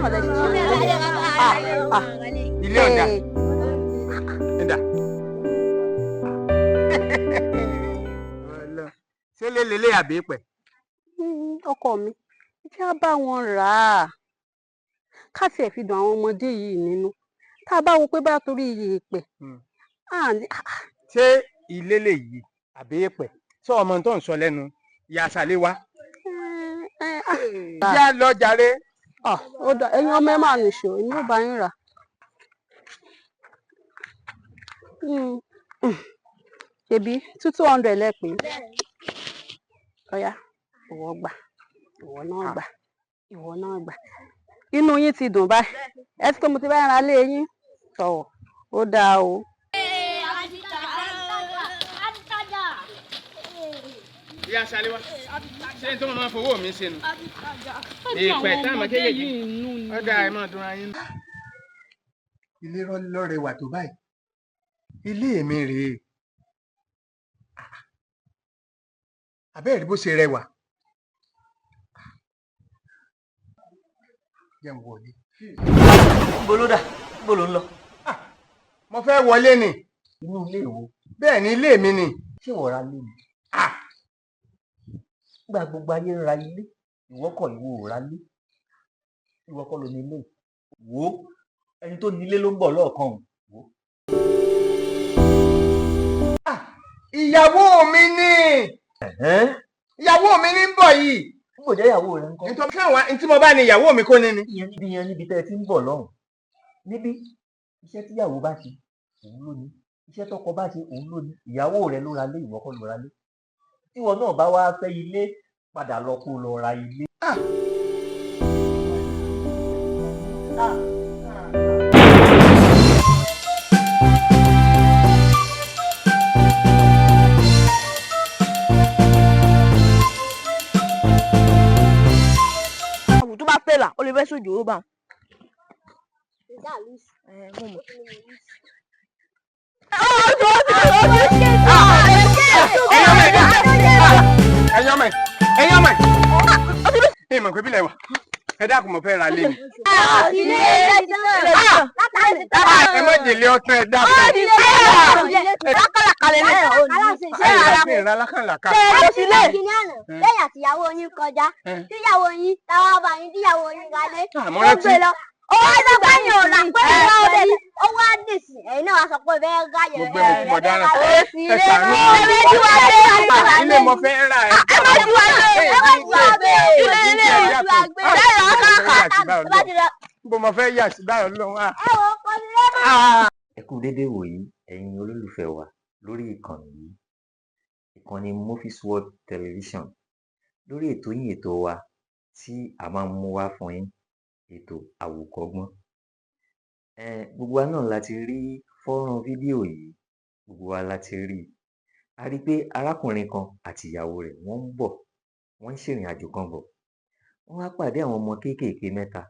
náà lẹ ṣe ṣe. Ilé ọ̀dà ẹ̀dà. Ṣé lélẹ́lẹ́ àbí pẹ̀? Ọkọ mi, jẹ́ á bá wọn rà á, ká tiẹ̀ fi dùn àwọn ọmọdé yìí nínú, tá a bá wo pé bá torí iyèèpẹ̀. Ṣé ilé lè yí àbí pẹ̀? Sọ ọmọ tó ń sọ lẹ́nu, ìyá àṣàlẹ̀ wa. Ìyá lọ jàre. Ó dà, ẹ̀yin ọmọ ẹ máa nìṣó, èmi ò bá yín rà. Ṣebí 200 lẹ́pẹ́. Ọ̀yá, ìwọ gbà, ìwọ náà gbà, ìwọ náà gbà. Inú yín ti dùn báyìí. Ẹ ti pé mo ti bá yín ra lé yín. Tọ̀, ó dáa o. Ìyá àṣàlẹ̀ wa, ṣé n tó máa fowó mi ṣe nu? Ìpẹ̀ táwọn kéékèèké. Ọ̀dà ẹ̀ máa dúnra yín. Ilé lọ́rẹ̀wà tó báyìí. Ilé mi rèé. Àbẹ́ẹ̀rí bó ṣe rẹwà. Jẹ́ n wọlé. Níbo ló dà? Níbo ló ń lọ? Mo fẹ́ wọlé ni. Inú ilé wo? Bẹ́ẹ̀ ni, ilé mi ni. Ṣé ìwọ ra ilé ni? Nígbà gbogbo ayé ń ra ilé, ìwọ kọ̀ ìwọ ò ra ilé. Ìwọ kọ́ ló ní ilé. Wò ó, ẹni tó ní ilé ló ń bọ̀ lọ́ọ̀kan o. Wò ó. Ìyàwó mi ni. Ìyàwó mi ní ń bọ̀ yìí. N kò jẹ́ ìyàwó rẹ ńkọ́. Nítorí àwọn tí mo bá ní ìyàwó mi kó ní ni. Ìyẹn níbi yẹn níbi tẹ́ ẹ ti ń bọ̀ lọ́hùn. Níbí, iṣẹ́ tíyàwó bá ṣe, òun ló ní. Iṣẹ́ tọkọ bá ṣe, òun ló ní. Ìyàwó rẹ ló ra lé, ìwọ kọ́ ló ra lé. Tíwọ náà bá wá fẹ́ ilé, padà lọ kó lọ ra ilé. Àwù tó bá fẹ́ là, ó lè fẹ́ sójòrò bá. Ẹ̀yin ọmọ ẹ̀, ẹ̀yin ọmọ ẹ̀. Ìmọ̀ pé bílẹ̀ wà. Ẹ dákun, mo fẹ́ ra lé mi. Ẹ má jèlé ọtún, ẹ dákun. Ẹ ra lákàlàkà. Lẹ́yìn àtìyàwó yín kọjá, tíyàwó yín táwa bá yín, tíyàwó yín galé. Àmọ́ rántí. Ó wá sọ pé yín ò rà pé ìyá ọdẹ ni ó wá dìsì, ẹ̀yin náà wá sọ pé bẹ́ẹ̀ gáyẹ̀. Mo gbé mo kú, mo dára. Ẹ ṣàánú. Ilé mo fẹ́ rà ẹ. Ẹ má ju wa gbé. Ẹ má ju wa gbé. Ilé ilé ilé. Bó mo fẹ́ yà sí báyọ̀ lọ́wọ́. Ẹ kú dédé wòyí, ẹ̀yin olólùfẹ́ wa lórí ìkànnì yìí, ìkànnì Mofis World Television, lórí ètò yín, ètò wa tí a máa ń mú wá fún yín, ètò àwòkọ́gbọ́n. Gbogbo wa náà la ti rí fọ́nrán fídíò yìí, gbogbo wa la ti rí i. A rí i pé arákùnrin kan àti ìyàwó rẹ̀ wọ́n ń bọ̀, wọ́n ń ṣèrìn àjò kan bọ̀. Wọ́n wá pàdé àwọn ọmọ kéékèèké mẹ́ta.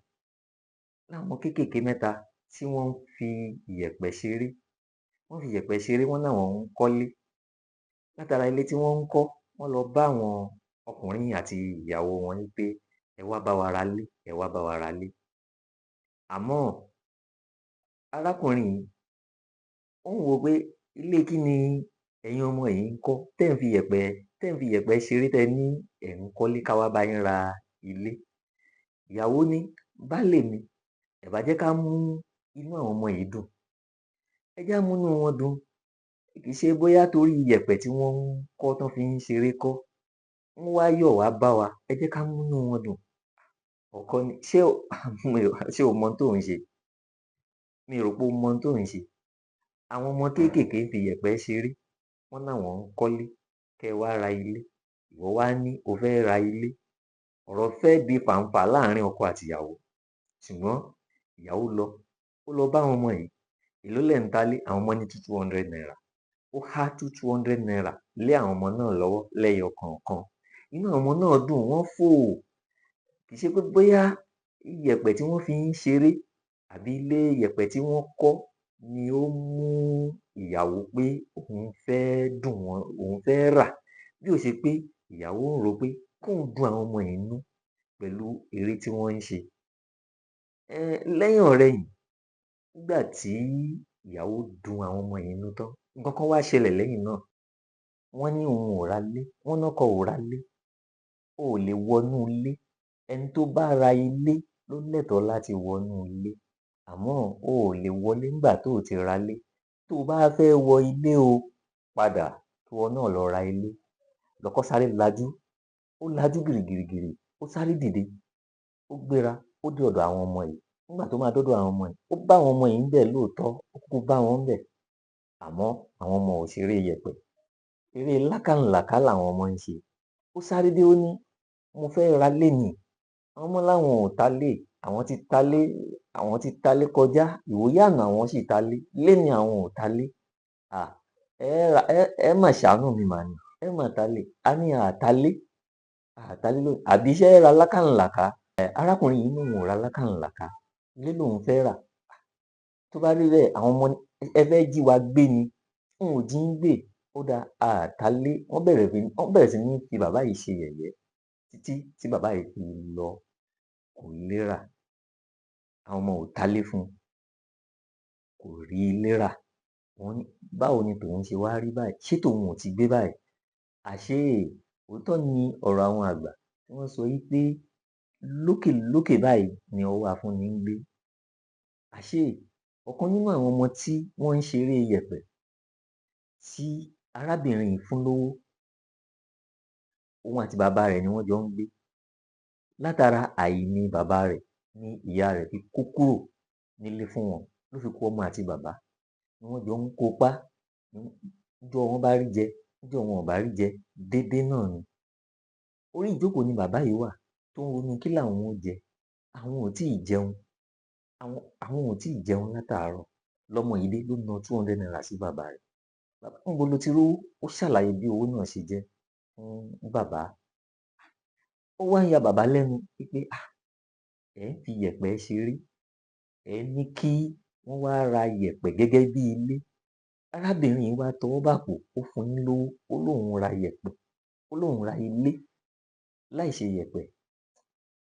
Láwọn ọmọ kéékèèké mẹ́ta tí wọ́n ń fi ìyẹ̀pẹ̀ ṣeré. Wọ́n fi ìyẹ̀pẹ̀ ṣeré, wọ́n láwọn ń kọ́lé. Látara ilé tí wọ́n ń kọ́, wọ́n lọ bá àwọn ọkùnrin àti ìyàwó wọn ní pé ẹ wá bá wa ra lé, ẹ wá bá wa ra lé. Àmọ́ arákùnrin yìí, ó ń wò ó pé ilé kí ni ẹ̀yin ọmọ yìí ń kọ́ tẹ́ ń fi yẹ̀pẹ̀, tẹ́ ń fi yẹ̀pẹ̀ ṣeré, tẹ́ ní ẹ̀ ń kọ́lé ká wá bá yín ra ilé. Ìyàwó ní baálé mi, ẹ̀ bá jẹ́ ká mú inú àwọn ọmọ yìí dùn. Ẹ jẹ́ á mú inú wọn dùn. Kì í ṣe bóyá torí iyẹ̀pẹ̀ tí wọ́n ń kọ́ tán fi ń ṣeré kọ́. Wọ́n wá yọ̀ wá bá wa, ẹ jẹ́ ká múnú wọn dùn. Ọkọ ní ṣé ṣé o mọ ohun tó ń ṣe? Mi ò rò pé o mọ ohun tó ń ṣe. Àwọn ọmọ kéékèèké ń fi iyẹ̀pẹ̀ ṣeré, wọ́n láwọn ń kọ́lé kẹ́ ẹ wá ra ilé. Ìwọ wá ní o fẹ́ ra ilé. Ọ̀rọ̀ fẹ́ di fàǹfà láàrin ọkọ àti ìyàwó. Ṣùgbọ́n ìyàwó lọ, ó lọ bá àwọn ọmọ yìí. Èló lẹ̀ ń talé? Àwọn ọmọ ní 200 naira. Ó há 200 naira lé àwọn ọmọ náà lọ́wọ́ lẹ́yọ kọ̀ọ̀kan. Inú àwọn ọmọ náà dùn, wọ́n fò. Kì í ṣe pé bóyá iyẹ̀pẹ̀ tí wọ́n fi ń ṣeré àbí ilé iyẹ̀pẹ̀ tí wọ́n kọ́ ni ó mú ìyàwó pé òun fẹ́ dùn wọ́n, òun fẹ́ rà. Bí ó ṣe pé ìyàwó ń rò pé kóun dun àwọn ọmọ yìí nínú pẹ̀lú eré tí wọ́n ń ṣe. Lẹ́yìn-ọ̀-rẹyìn, nígbà tí ìyàwó dun àwọn ọmọ yìí nínú tán, nǹkan kan wá ṣẹlẹ̀ lẹ́yìn náà. Wọ́n ní òun ò ralé, wọ́n lọ́kọ ò ralé, o ò lè wọnú ilé. Ẹni tó bá ra ilé ló lẹ́tọ̀ọ́ láti wọnú ilé, àmọ́ o ò lè wọlé nígbà tó o ti ralé. Tó o bá fẹ́ wọ ilé o, padà ìwọ náà lọ ra ilé. Lọkọ sáré lajú, ó lajú gìrìgìrìgìrì, ó sáré dìde, ó gbéra, ó dé ọ̀dọ̀ àwọn ọmọ yìí. Nígbà tó máa dọ́dọ̀ àwọn ọmọ yìí, ó bá àwọn ọmọ yìí ńbẹ̀ lóòótọ́, ó kúkú bá wọn ńbẹ̀, àmọ́ àwọn ọmọ ò ṣeré yẹ̀pẹ̀, eré lákàǹlàká làwọn ọmọ ń ṣe. Ó sáré dé, ó ní mo fẹ́ ralé ni. Àwọn ọmọ láwọn ò talé, àwọn ti talé, àwọn ti talé kọjá, ìwòyí àná àwọn sì talé, lénìí àwọn ò talé. À, ẹ ra ẹ ẹ mà ṣàánú mi mà ní, ẹ mà talé. A ní a talé, a talé lónìí, àbí ṣé ẹ ra lákàǹlàká? Arákùnrin yìí lóun ò ra lákàǹlàká, ilé lòun fẹ́ rà. Tó bá rí bẹ́ẹ̀, àwọn ọmọ ní ẹ fẹ́ jí wa gbé ni, n ò jí yín gbé. Ó dáa, a talé. Wọ́n bẹ̀rẹ̀ sí ní fi bàbá yìí ṣe yẹ̀yẹ́ títí tí bàbá yìí fi lọ, kò rílé rà. Àwọn ọmọ ò talé fún un, kò rí ilé rà. Wọ́n ní báwo ni tòun ṣe wá rí báyìí? Ṣé tòun ò ti gbé báyìí? Àṣé òótọ́ ni ọ̀rọ̀ àwọn àgbà tí wọ́n sọ wí pé lókè lókè báyìí ni ọwọ́ afúnni ń gbé. Àṣé ọ̀kan nínú àwọn ọmọ tí wọ́n ń ṣeré yẹ̀pẹ̀ tí arábìnrin yìí fún lówó, òun àti bàbá rẹ̀ ni wọ́n jọ ń gbé. Látara àìní bàbá rẹ̀ ni ìyá rẹ̀ fi kó kúrò nílé fún wọn, ló fi kó ọmọ àti bàbá ni wọ́n jọ ń kopá. Níjọ́ wọn bá rí jẹ, níjọ́ wọn ò bá rí jẹ, déédé náà ni. Orí ìjókòó ni bàbá yìí wà tó ń ronú kí làwọn ó jẹ. Àwọn ò tíì jẹun, àwọn ò tíì jẹun látàárọ̀. Lọmọ yìí dé ló na ₦200 sí bàbá rẹ̀. Bàbá, níbo lo ti rówó? Ó ṣàlàyé bí owó náà ṣe jẹ́ fún bàbá. Ó wá ń ya bàbá lẹ́nu wípé à, ẹ̀ ń fi yẹ̀pẹ̀ ṣeré, ẹ̀ ní kí wọ́n wá ra yẹ̀pẹ̀ gẹ́gẹ́ bí ilé. Arábìnrin yìí wá tọwọ́ bàpò, ó fún yín lówó, ó lóun ra yẹ̀pẹ̀, ó lóun ra ilé láì ṣe yẹ̀pẹ̀.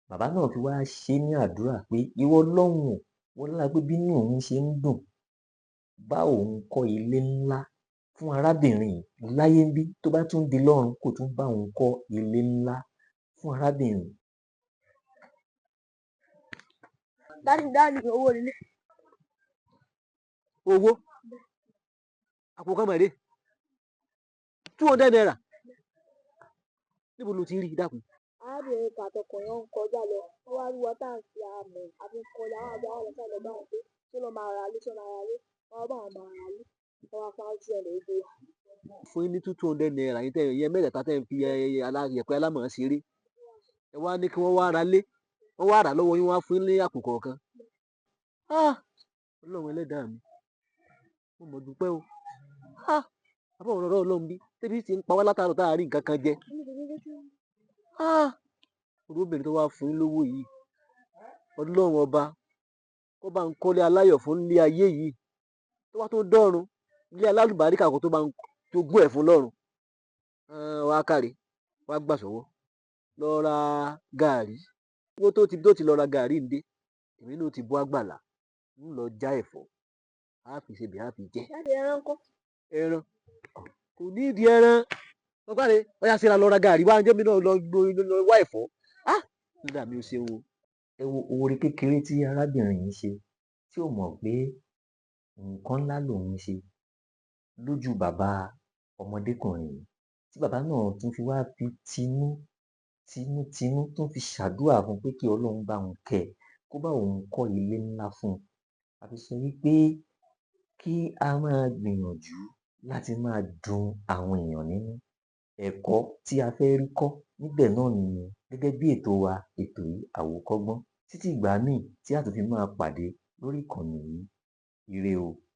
Bàbá náà fi wá ṣe ní àdúrà pé ìwọ Ọlọ́run o, wọlá pé bínú òun ṣe ń dùn, bá òun kọ́ ilé ńlá fún arábìnrin yìí láyé ńbí, tó bá tún di lọ́run kó tún bá òun kọ́ ilé ńlá fún arábìnrin yìí. Daddy, daddy, owó nílé. Owó àpò kan mọ̀lẹ́ ₦200, níbo ló ti rí i dákun? Arábìnrin kan àtọkùnrin wọn ń kọjá lọ, wọ́n wá rí wọn tá à ń fi amọ̀ àfi ń kọjá, wọ́n wá bá wọn lọ bá wọn pé ṣé lọ́ máa ra ilé, ṣé lọ́ máa ra ilé, wọ́n wá bá wọn máa ra ilé, wọ́n wá fún 200 gbé wa. Fún yín ní ₦200 yín tẹ́ ìyẹn mẹ́tẹ̀ẹ̀ta tẹ́ ń fi yẹ̀pẹ̀ alámọ̀ ṣeré. Ẹ wá ní kí wọ́n wá ra lé, wọ́n wá rà lọ́wọ́ yín, wọ́n wá fún yín ní àpò kọ̀ọ̀kan. Ah! Ọlọ́run ẹlẹ́dàá mi, mo mọ̀ dúpẹ́ o. Ah! Àbá ọ̀rọ̀ Ọlọ́run bí, tẹ́bí ti ń pa wá látàárọ̀ tá a rí nǹkan kan jẹ. Ah! Olóbìnrin tó wá fún yín lówó yìí, Ọlọ́run ọba, kó bá ń kọ́lé aláyọ̀ fún ilé ayé yìí, tó wá tó dọ́run, ilé alálùbáríkà kan tó bá ń jogún ẹ̀ fún lọ́run. Wá káre, wá gbà sọ́wọ́, lọ ra gàárì. Owó tó ti lọ ra gàárì ń dé, èmi náà ti bọ́ àgbàlá, ń lọ já ẹ̀fọ́, á fi ṣebẹ̀, á fi jẹ. Daddy, ẹran ńkọ́? Ẹran kò ní ìdí ẹran. Lọ káre, ọyá síra lọ ra gàárì wá, jẹ́mi náà lọ wá ẹ̀fọ́. Ah! Nígbà mi ò ṣeun o. Ẹ wo oore kékeré tí arábìnrin yìí ṣe tí ò mọ̀ pé nǹkan ńlá lòun ṣe lójú bàbá ọmọdékùnrin yìí, tí bàbá náà tún fi wá fi tinú tinú tinú tún fi ṣàdúrà fún un pé kí Ọlọ́run bá òun kẹ́ ẹ, kó bá òun kọ́ ilé ńlá fún un. A fi sọ wípé kí a máa gbìyànjú láti máa dun àwọn èèyàn nínú. Ẹ̀kọ́ tí a fẹ́ rí kọ́ níbẹ̀ náà nìyẹn, gẹ́gẹ́ bí ètò wa, ètò yìí àwòkọ́gbọ́n. Títí ìgbà míì tí a tún fi máa pàdé lórí ìkànnì yìí. Ire o.